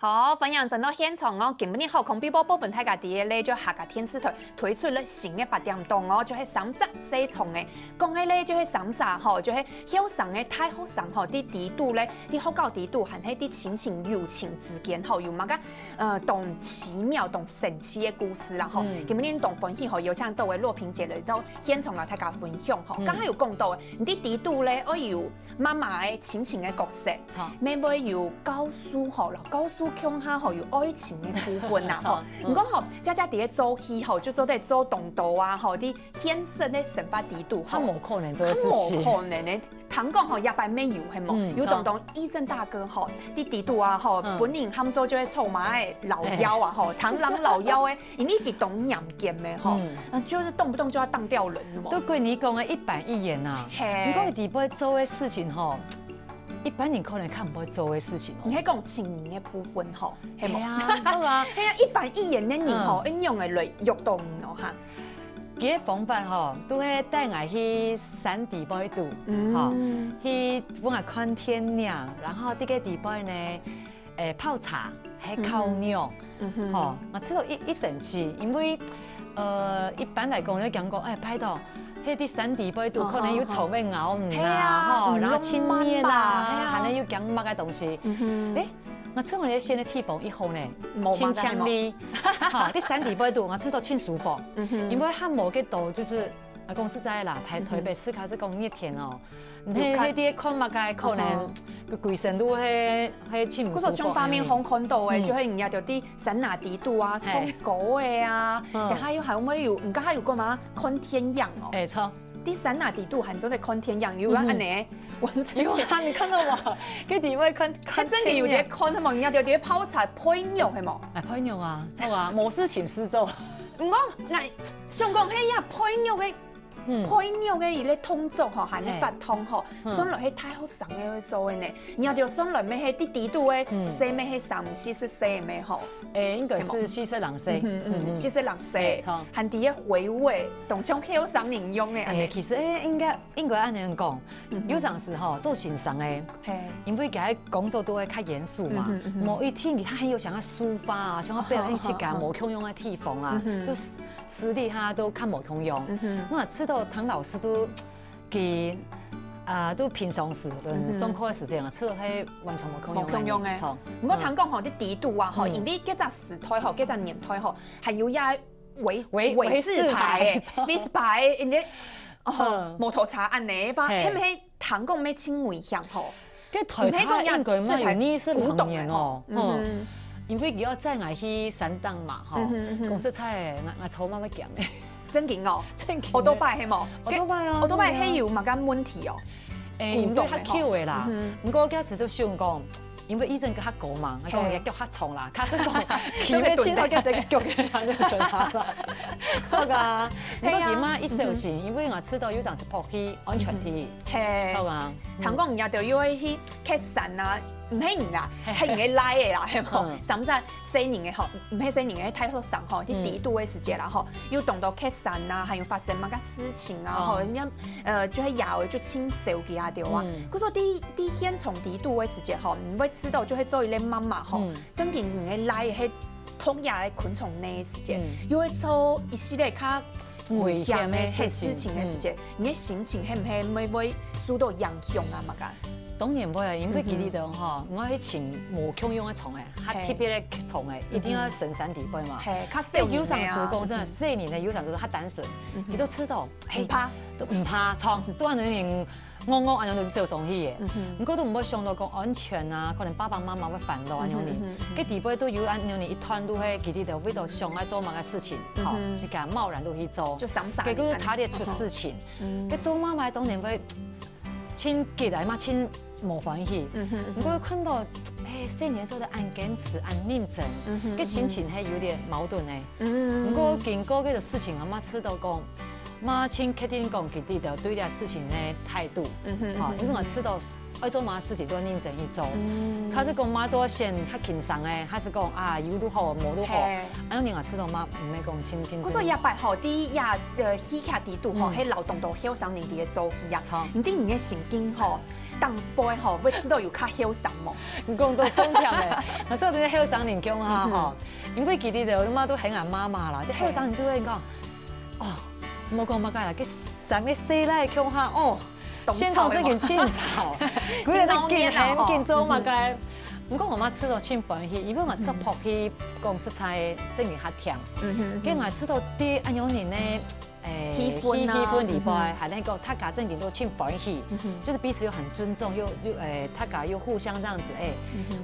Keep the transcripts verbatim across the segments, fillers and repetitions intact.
好，歡迎轉到現場哦！今晡日好康必報報分大家知个咧，就客家電視台推出了新个八點檔哦，就係三隻細蟲个。講个咧就係三儕吼，就係後生个大學生吼，在裡肚咧，在學校裡肚，還係在親情友情之間吼，有麼个呃當奇妙、當神奇个故事啦吼。今晡日當歡喜吼，邀請到个若萍姐來到現場摎大家分享吼。剛剛有講到个，你在裡肚咧，愛有 媽媽个親情个角色，著。乜會有教授吼，摎教授共下吼有愛情个部分啦吼。毋過吼，姐姐在該做戲吼，就做得做當多啊吼，在現實个生活裡肚吼，較無可能做个事情。較無可能个。聽講吼，這擺乜有係無？嗯，有當多義正大哥吼，在裡肚啊吼，本人喊做就係臭麻个老妖啊吼，螳螂老妖个，因為佢當嚴格个吼，嗯，就是動不動就要當掉人，係無？都歸你講个一板一眼啊。嘿。毋過裡背做个事情吼， 一般人可能較毋會做个事情哦。你係講情人个部分吼，係無？係啊，著啊。係啊，一板一眼个人吼，仰仔來約到你哦哈？佢个方法吼，都係帶𠊎去山裡背肚，吼，去分𠊎看電影，然後在該裡背呢，誒，泡茶，還烤肉，吼，𠊎試著一一生趣，因為，呃，一般來講，你會感覺，哎，拜託， 該在山裡背肚可能有蟲會咬你啦，吼，然後青面啦，係啊，還能有驚麼个東西。誒，𠊎試著該仙个地方以後呢，無麼个，清涼哩，吼，在山裡背肚，𠊎試著盡舒服，因為還無該多，就是，啊，講實在啦，台台北市開始講熱天哦，你該該在看麼个可能，規身都係係盡毋舒服。故所像畫面上看到个，就係人家就在 山林裡肚啊，唱歌个啊，等下又還會有，你剛才有講嘛，看電影哦。哎，著。在山林裡肚還做得看電影，有啊，恁呢，完全。有啊，你看到無？該裡背看，看電影。真个有在看，他們人家就在泡茶、配肉，係無？哎，配肉啊，著啊，無事情事做。毋過，𠊎想講，係呀，配肉个 配肉个一個動作吼，還係發動吼，算來係大學生个會做个呢。人家就算來乜係在裡肚个，細乜係三四十歲个吼。誒，應該係四十零歲。嗯嗯，四十零歲，還在該回味，當像後生人樣个。誒，其實誒，應該應該恁樣講，有當時吼，做先生个，因為佢个工作都會較嚴肅嘛，某一天佢還有想要抒發啊，想要表現自家無共樣个地方啊，都 實力下都較無共樣。𠊎試著唐老師都佢啊，都平常時，嗯，上課个時間啊，試著係完全無共樣个。無共樣个。毋過聽講吼，在裡肚啊吼，因為該隻時代吼，該隻年代吼，還有這維維維士牌、維士牌，人家哦，摩托車恁呢吧，係毋係聽講乜盡危險吼？ 該台車應該嘛有二十零年哦，嗯，因為佢愛載𠊎去山頂嘛，吼，講實在，𠊎𠊎坐嘛會驚个。正經哦，正經。奧多拜係無？奧多拜啊，奧多拜係有麼个問題哦？誒，因為較舊个啦，毋過該時都想講，因為以前較高嘛，講佢腳較長啦，假使講騎乜盡好，該隻腳个人就伸下來。著啊，毋過佢嘛一小心，因為𠊎試著有當時撲去安全第一。 係。著啊。聽講人家就又愛去蹶山啊，毋係你啦，係你个倈仔啦，係無？甚至細人个吼，毋係細人个，大學生吼，在裡肚个時節啦吼，又當多蹶山啊，還有發生麼个事情啊吼，人家呃就係也就盡愁佢啊，對啊。故所在在現場裡肚个時節吼，你會試著就係做一個媽媽吼，正經你个倈仔係 毒藥个昆蟲个時節，又會做一系列較危險个事情个時節，你个心情係毋係會會受到影響啊？麼个？當然會啊，因為佢裡肚吼，𠊎去尋無共樣个蟲誒，較特別个蟲誒，一定愛深山裡背嘛。係，較細人个啊。有當時講真个，細人个有當時較單純，佢都試著，毋怕，都毋怕蟲，都恁樣 戇戇恁樣就走上去个。毋過都毋會想到講安全啊，可能爸爸媽媽會煩惱恁樣呢。該裡背都有恁樣呢，一段都係佢裡肚為著想愛做麼个事情，吼，自家貿然都去做，就閃閃。結果就差點出事情。該做媽媽當然會盡急啊，嘛盡無歡喜。毋過看到，誒，細人做得恁堅持、恁認真，該心情係有點矛盾誒。毋過經過該個事情，𠊎嘛試著講， 嘛盡確定講佢對這對這事情个態度，吼，因為𠊎試著愛做麼个事情都認真去做。假使講嘛都選較輕鬆个，還係講啊有都好，無都好，恁樣𠊎試著嘛毋會講清清楚楚。故所這擺吼，在這呃戲劇裡肚吼，係摎當多後生人在該做戲啊。毋知你个心境吼，當輩吼，會試著有較後生無？你講到重點咧，𠊎試著後生人共下吼，因為佢兜嘛都喊𠊎媽媽啦，後生人就會講，哦，莫講麼个啦，該三個細倈共下哦，現場正經盡吵，佢兜緊喊緊做麼个。毋過𠊎嘛試著盡歡喜，因為𠊎試著拍戲講實在正經較甜，該𠊎試著對恁樣人呢。 誒，氣氛啊，氣氣氛裡背，還能夠大家正經都盡歡喜，就係彼此又很尊重，又又誒，大家又互相這樣子，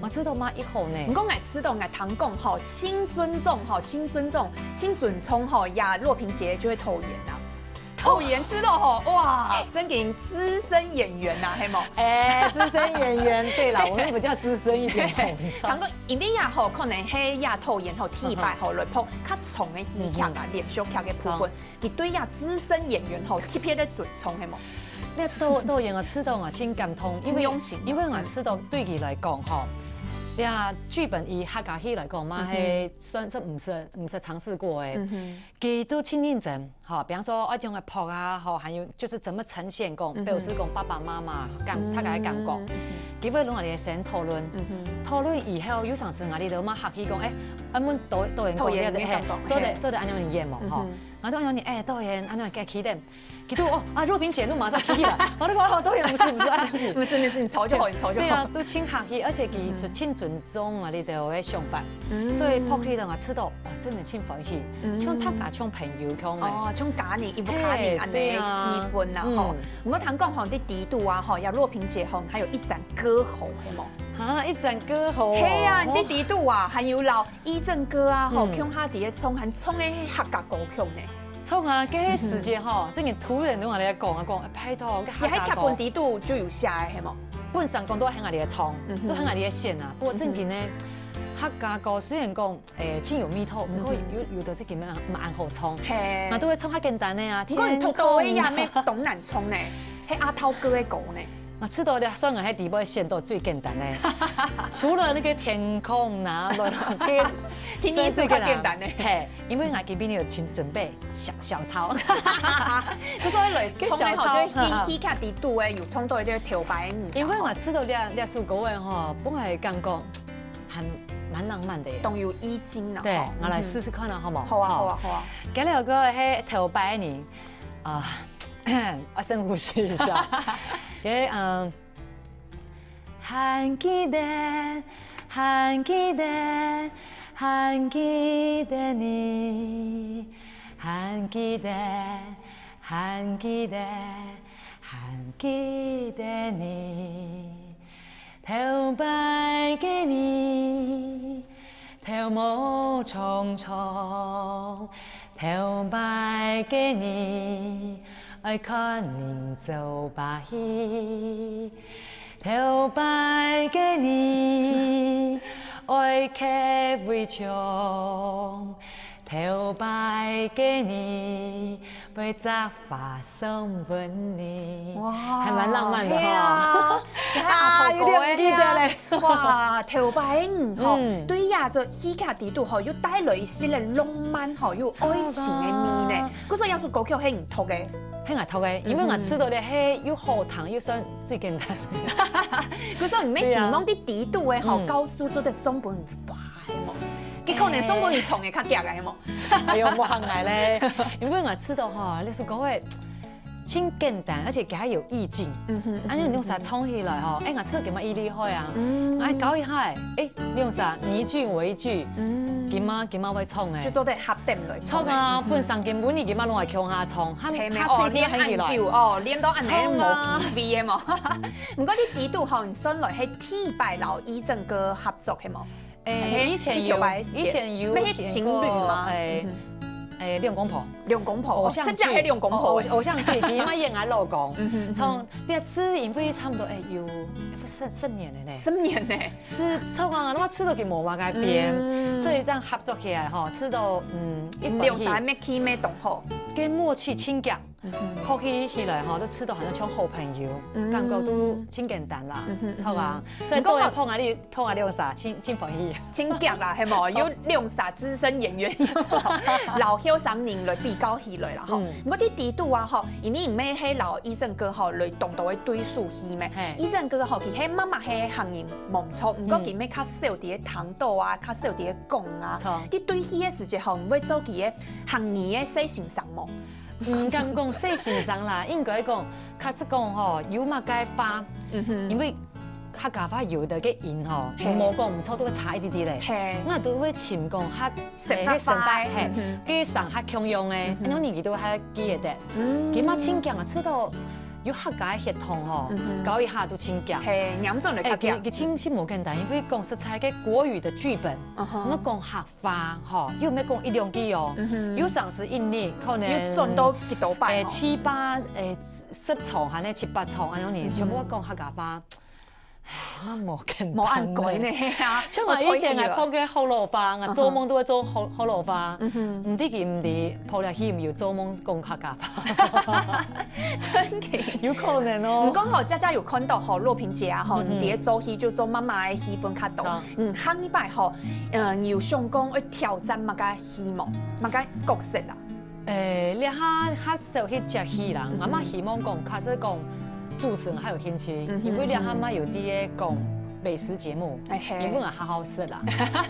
誒，𠊎試著嘛，一好呢。毋過𠊎試著𠊎聽講吼，盡尊重吼，盡尊重，盡尊重吼，呀，若萍姐就會投緣啊。投緣試著吼，哇，正經資深演員吶，係無？誒，資深演員，對啦，我們比較資深一點吼。聽講，因為呀吼，可能係呀投緣吼，第一擺吼來拍較長个戲劇啊，連續劇个部分。 佢對呀資深演員吼特別个尊重，係無？該導導演啊，試著啊，盡感動，因為因為𠊎試著對佢來講吼，呀劇本以客家戲來講嘛，係算是毋識毋識嘗試過誒。佢都盡認真，吼，比方說愛用个拍啊，吼，還有就是怎麼呈現講，表示講爸爸媽媽感大家个感覺，佢會摎𠊎兜先討論，討論以後有常時𠊎兜嘛客氣講，誒，阿問導導演講，導演，你講講，嘿，做得做得恁樣演無吼？ 然後導演講，哎，導演，恁樣該起點，佢都哦啊，若萍姐都馬上起來，我都講哦，導演不是不是，哎，不是不是，你吵就好，你吵就好。對啊，都盡客氣，而且佢盡尊重啊，你兜个想法，所以拍戲个𠊎試著，哇，真的盡歡喜，像大家像朋友共樣。哦，像家人，一屋家人恁樣个氣氛啦吼。毋過聽講吼，你底肚啊吼，呀若萍姐吼，還有一展歌喉，係無？啊，一展歌喉。係啊，你底肚啊，還有摎 怡正哥啊，吼，共下底下唱，還唱个客家歌曲呢。唱啊，該時節吼，正經突然摎𠊎兜講啊，講，拜託，該客家歌。也係劇本底肚就有寫个，係無？本身講都喊𠊎兜唱，都喊𠊎兜選啊。不過正經呢，客家歌雖然講，誒，盡有味道，毋過有有兜正經毋恁好唱。係。那都會唱較簡單个啊，毋過你頭頭个也毋係當難唱呢，係阿頭哥个歌呢。 𠊎試著這算𠊎係底背選著最簡單个，除了那個天空那落个，天氣係較簡單个。嘿，因為𠊎今晡日有準準備小小抄。可是𠊎來唱个吼，就係戲戲劇底肚个，有唱到一個頭擺个。因為𠊎試著這這首歌个吼，本來感覺還蠻浪漫的耶。當有意境呢。對，𠊎來試試看啊，好無？好啊，好啊，好啊。今日个歌係頭擺个。 啊，我深呼吸一下。OK，嗯，還記得，還記得，還記得你，還記得，還記得，還記得你。 頭擺个你，頭毛長長，頭擺个你，愛看人做把戲。頭擺个你，愛徛圍牆，頭擺个你，愛摘花送分你。哇，還蠻浪漫的哈。係啊，啊，有點毋記得咧。哇，頭擺个你吼，嗯。對呀，這戲劇底肚吼，又帶來一息个浪漫吼，又愛情个味呢。可是這首歌曲係你讀个？係𠊎讀个，因為𠊎試著咧，係又好聽又算最簡單个。可是你乜希望在底肚个吼，對啊。嗯。告訴這個送分你花。 係無？佢可能送分你唱个較遽个，係無？哎喲，莫嚇𠊎咧，因為𠊎試著吼，這首歌个盡簡單，而且佢還有意境。嗯哼，恁樣你用啥唱起來吼，哎，𠊎試著佢嘛已厲害啊。嗯。哎，搞一下，哎，你用啥？你一句我一句，嗯。佢嘛佢嘛會唱哎。就做得合點來唱哎。唱啊，本身根本你佢嘛攏愛共下唱，還係咩？哦，還係練恁久，哦，練到恁樣無機會个嘛。唱啊。毋過你底肚吼，你算來係第一擺摎怡正哥合作係無？ 誒，嘿，以前有，以前有演過，乜係情侶嗎？誒，誒，兩公婆。兩公婆，哦，偶像劇，真正係兩公婆。哦，偶，偶像劇，佢嘛演𠊎老公。嗯哼，嗯哼。從這次因為差不多，誒，有，誒，十，十年了呢。十年呢？係，差不多啊，𠊎試著佢無麼个變，嗯。所以這樣合作起來吼，試著，嗯，一歡喜。兩儕默契乜當好。該默契盡強。嗯哼。拍戲起來吼，都試著好像像好朋友，嗯。感覺都真簡單啦，嗯哼，著啊。嗯哼。所以都會碰啊你，碰啊兩儕，真，真歡喜。真遽啦，係無？有兩儕資深演員，摎後生人來比較起來啦吼。嗯。毋過在底肚啊吼，因為毋係係摎義正哥吼來當多个對手戲咩？嘿。義正哥吼，其實媽媽係行人無毋著，毋過，嗯。佢乜較少佇个聽到啊，較少佇个講啊。著。在對戲个時節吼，毋會做佢个行人个細先生無？ 毋敢講細先生啦，應該講，確實講吼，有麼个話，嗯哼。因為客家話有个个音吼，嘿。無講毋著，都會差一滴滴咧。嘿。𠊎都會尋講較，識發嘿，識發，話，嘿，嗯哼。个聲較共樣个，嗯哼。恁樣年紀都較記得得。嗯。佢嘛真遽啊，試著有客家个血統吼，嗯哼。教一下都真遽。嘿，嚴重就較遽。欸，佢，佢真，真無簡單，因為講實在个國語个劇本，嗯哼。𠊎講客 話吼，又毋係講一兩句哦，嗯哼。有常時一日可能又轉到幾多擺吼。欸，七八，欸，十場還係七八場恁樣呢，嗯哼。全部愛講客家話，唉，那無簡單呢。無恁該呢，係啊。像𠊎以前𠊎拍个學老話，𠊎做夢都會做學，學老話，嗯哼。毋知佢毋知，拍了戲毋有做夢講客家話。真个。有可能哦。毋過吼，佳佳有看到吼，若萍姐啊吼，嗯哼。你在做戲就做媽媽个戲份較多。好。 嗯，下一擺吼，呃，你有想講愛挑戰麼个戲無？麼个角色啊？欸，這下較少去接戲啦，嗯哼。𠊎嘛希望講，假使講主持人較有興趣，嗯哼。因為這下嘛有在講美食節目，欸嘿。因為𠊎好好食啦。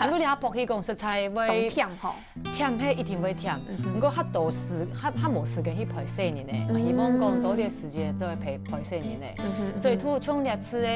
因為這下拍戲講實在會當忝吼。 忝係一定會忝，嗯哼。毋過較多時，較，較無時間去陪細人仔，嗯。希望講多點時間做陪，陪細人仔。嗯哼，所以，嗯哼。像這次个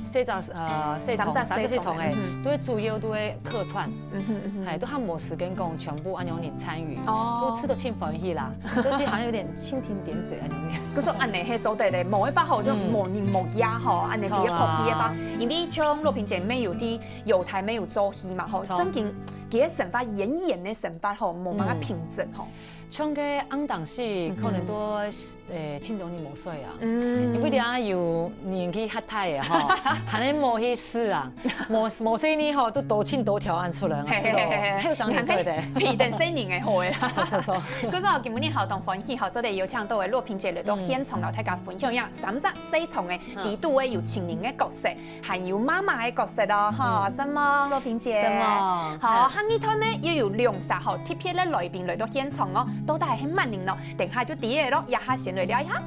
細隻，呃，細蟲，三隻細蟲，三隻細蟲个，嗯哼。都會主要都會客串，嗯哼，嗯哼。係，都較無時間講全部恁樣人參與，哦。都試著盡歡喜啦，都係好像有點蜻蜓點水恁樣。可是恁樣係做得个，無辦法吼，就，嗯。無日無夜吼，恁樣在該拍戲个話，著啊。因為像若萍姐妹有在 有台妹有做戲嘛吼，著。正經，佢个生活，演員个生活吼，無麼个平靜吼。嗯。像該紅燈時，嗯哼。可能都，欸，盡多人無睡啊。嗯。因為你啊有年紀較大个吼，還係無去試啊，無，無細人吼，都多盡多條恁出來，嘿嘿嘿嘿。試著後生人做得。你還可以陪等細人仔好个啦。著，著，著。可是吼，今晡日吼，當歡喜吼，做得邀請到个若萍姐來到現場，嗯。摎大家分享一下三隻細蟲个，嗯。裡肚个有情人个角色。 還有媽媽个角色哦，吼，嗯。承蒙，若萍姐。承蒙。好，嗯。下一段呢，又有兩儕吼，特別个來賓來到現場哦，到底係麼人呢？等下就知个咯，這下先來尞一下。